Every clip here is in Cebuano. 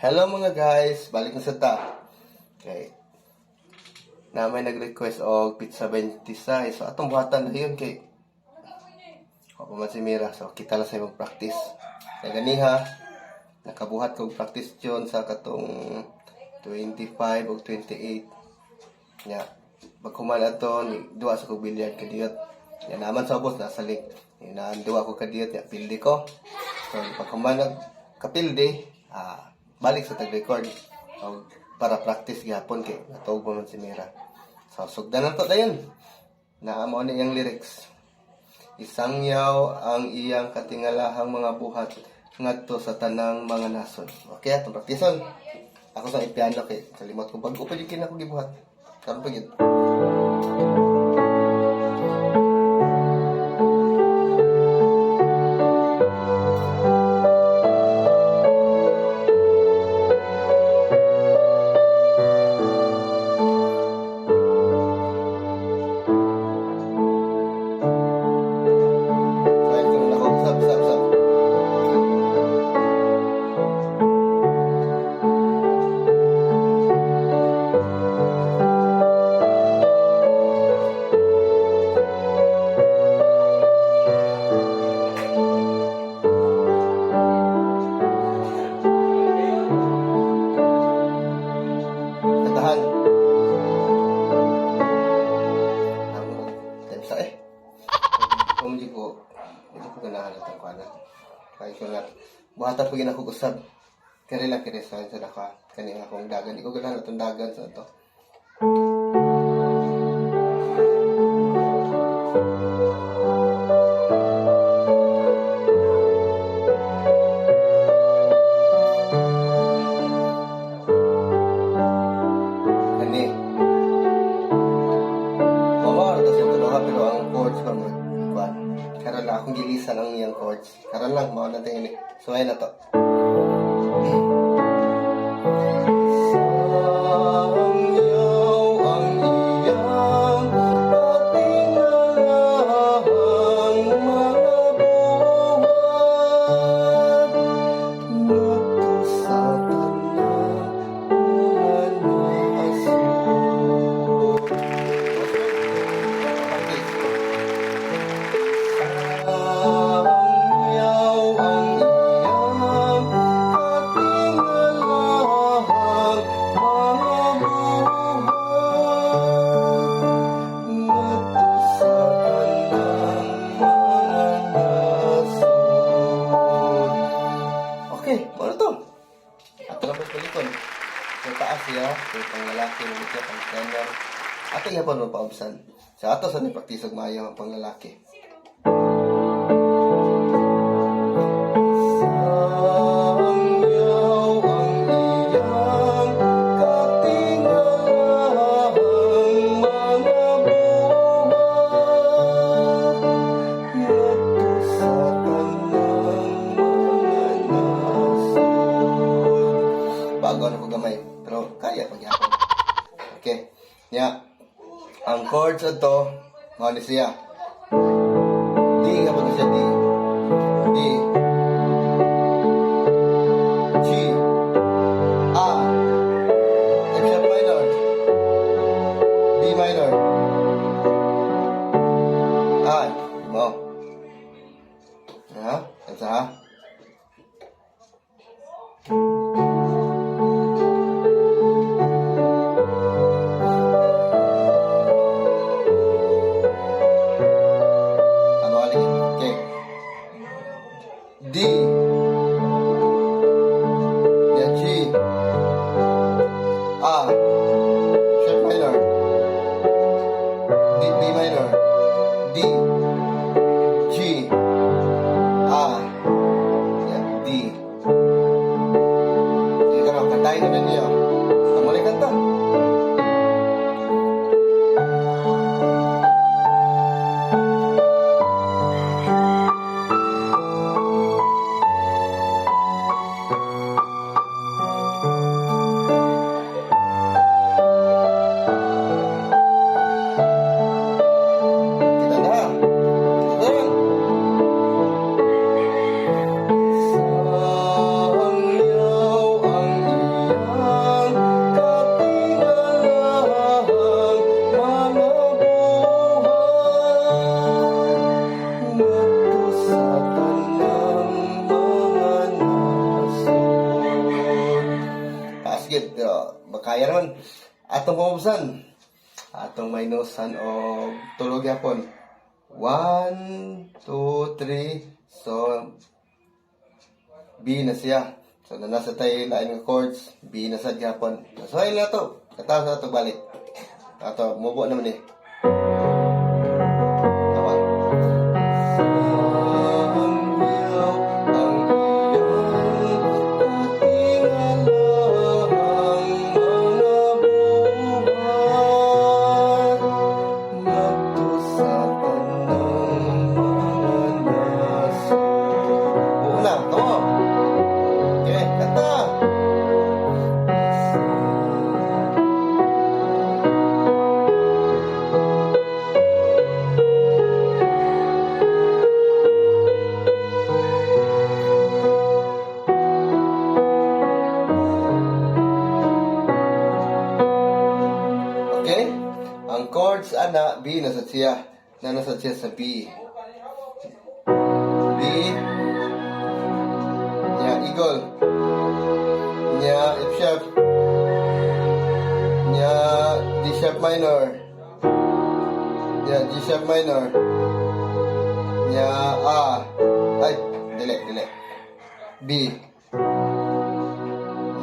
Hello mga guys, balik na sa ta. Okay. Na may nag-request og pizza 26. So atong buhatan na yun kay ako man si Mira. So kita lang sa imong practice. Kay ganiha nakabuhat kog practice yun sa katong 25 o 28. Nya paghuman ato ni duwa sa kog bilyar kadiyot. Nya naman sa ubos nasa link. Nya duwa ko kadiyot nya pildi ko. So paghuman nag kapildi, balik sa tag-record o para practice gihapon kay natuog pa man si Mira. So sugdan na to dayon. Naa mo ni iyang lyrics. Isangyaw ang iyang katingalahang mga buhat ngadto sa tanang mga nasod. Okay, atong praktison. Ako sa ipiano kay kalimot ko bago pa jud kini ako gibuhat. Karon pa gyud. So, ayun ko na ako. Sab, sab, sab. Kantahan. Ang time sa eh. Kung hindi ko ganahan itong kuana. Kaya ko na, buhatan po gina ko usab. Kaya lang kaya sa naka, kani akong dagan. Hindi ko ganahan itong dagan sa ito. Kani. Mama, ito sa tuloha, pero ang chords pa mo. Kuan. Karon lang akong gilisan ang iyang chords. Karon lang, mao na tayo ni. So, ayun na to. Sangyaw ang iyang katingalahang mga buhat ngadto sa tanang mga nasod. Sangyaw ang iyang katingalahang mga buhat ngadto sa tanang mga nasod. Okay, ano to? Ato na po palikon. Sa taas siya, so pang lalaki, ulit siya, pang tenor. Ato iya pa paubsan. Sa ato sa ni praktisog maayo ang pang lalaki. Sangyaw ang iyang katingalahang mga buhat ngadto sa tanang mga nasod. Bago na ko gamay, pero kaya pagyapon. Okay. Nya, ang chords ato, mao ni siya. D nga po siya, D. D. G. A. F sharp minor. B minor. A. Mo. Ha? Kansa ha? Ano ka lagi? Okay. D. Yeah, G. A. Sharp minor. D, B minor. D. G. A. Yeah, D. Sige ka na, kantahin na ninyo. Tama na yung kanta. Kita na. Kita na. Sangyaw ang gid. Pero makaya naman. Atong pamubsan. Atong minusan o tulo gyapon. 1, 2, 3. So, B na siya. So, na nasa tayo lain nga chords, B na sad gyapon. So, ayun na to. Kataas na to balik. Ato, mubo naman eh. Tawa. Ang iyong katingalaang mga buhat ngadto sa tanang mga nasod. Una, tamo. Okay, kanta. Okay? Ang chords ana B na sa siya. Na nasa siya sa B. B. Nya eagle. Nya F sharp. Nya D sharp minor. Nya G sharp minor. Nya A. Ay, dili, dili. B.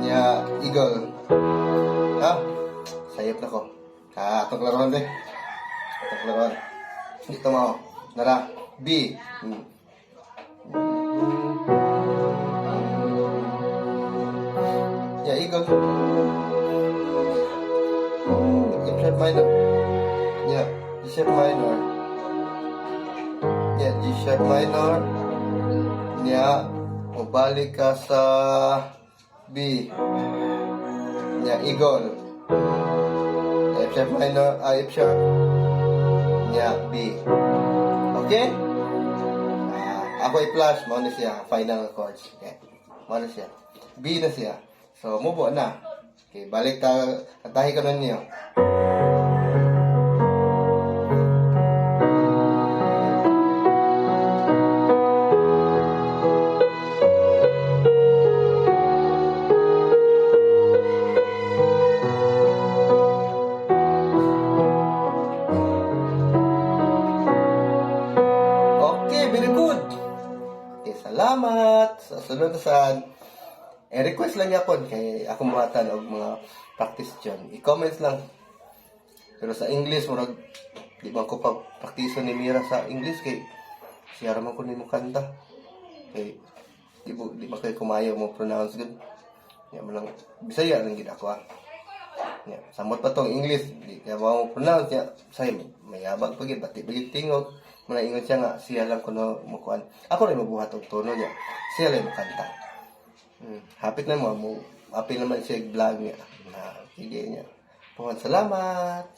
Nya eagle. Ha? Sayop na ko. Ah, atong klarohan de. Atong klarohan. Dito mo. Nara. B. Yeah, eagle. F sharp minor. Yeah, G sharp minor. Yeah, G sharp minor. Yeah, mubalik ka sa B. Yeah, eagle. F sharp minor, ah, F sharp. Yeah, B. Okay? Ah, ako i-flash, mao na siya, final chords. Okay. Mao na siya. B na siya. So, mubo na. Okay, balik ta, kantahi ko na niyo. Okay, very good. Okay, salamat. Sa sunod na sad. Eh, request lang yapon kay ako muhatan og mga practice dyan. I-comments lang. Pero sa English, murag, di ba ko pa praktiso ni Mira sa English kay siya ra man ko nimo kanta. Kay di ba kay kumayo mo pronounce good. Ya man lang Bisaya lang gid ako ah. Ya, samot pa tong English, di kaya ba mo pronounce ya, say mayabag pa gid, bati pa gid tingog. Muna ingon siya nga siya lang kuno mo kuan. Ako rin mabuhat og tono niya. Siya lang mo kanta. Hapit na mo mo apil naman siya og vlog niya. Na sige niya. Puhan salamat.